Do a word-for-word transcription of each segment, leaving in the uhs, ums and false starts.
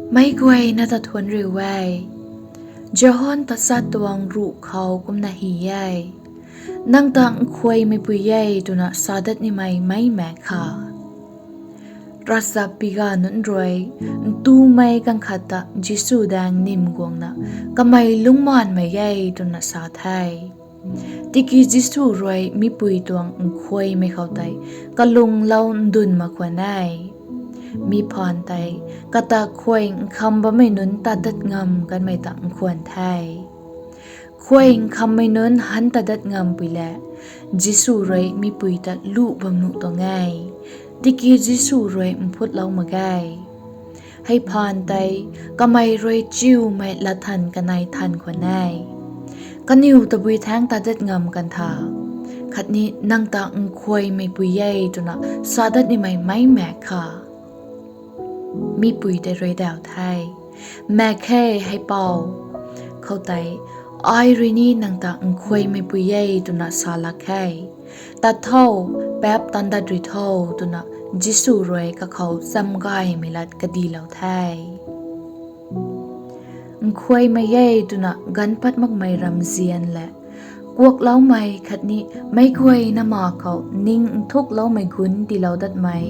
Meic guayna ta thuanc riu e. John tachat tuang ruh khou kumna hy e: Nang ta nkhuaymeipui e, twna sa dat nimei meic maek kha. Ravchapbi gaanv nunc rui ntumei ganv khat ta Jisu daeng nym guangna, Kamei lungcmaanvmei e, twna sa the. Tiki Jisu rui mipui tuang nkhuaymei khou tei kalunglou ndun mak khwan e. Mi phaan tei kata khuay nkham bammei nunc tat dat ngam kanmei ta nkhwan the. Khuay nkhammei nunc han tat dat ngampui le, Jisu rui mipui ta luh bam nuh tuang e, tiki Jisu rui mphutlou mak ge. Hei phaan tei kamei rui chiumei latthan kanei than khwan e: Kaniw tabui thaengc tat dat ngam kan tha, khatni nang ta nkhuaymeipui e, twna sa dat nimei meic maek kha. Mipui tei rui daw the: Maek khe, hei pou. Khoutei, Ai rui ni nang ta nkhuaymeipui e, twna sa lak khe. Tat tho, paap taanv dat rui tho, twna Jisu rui kakhou chamgaymei lat kadilou the. Nkhuaymei e twna ganv pat makmei ramzian le kuakloumei khatni meic guayna ma khou ning nthukloumei gunc tiilou datmei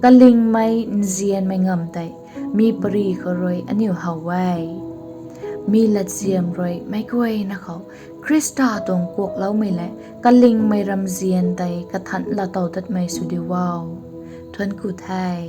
kalingmei nzianmei ngamv tei mi pary khou rui aniu how e. Mi latsiam rui meic guayna khou Khrista tuang kuakloumei le kalingmei ramzian tei kathanc laatow tatmei sw diu o. Thuanc ku the.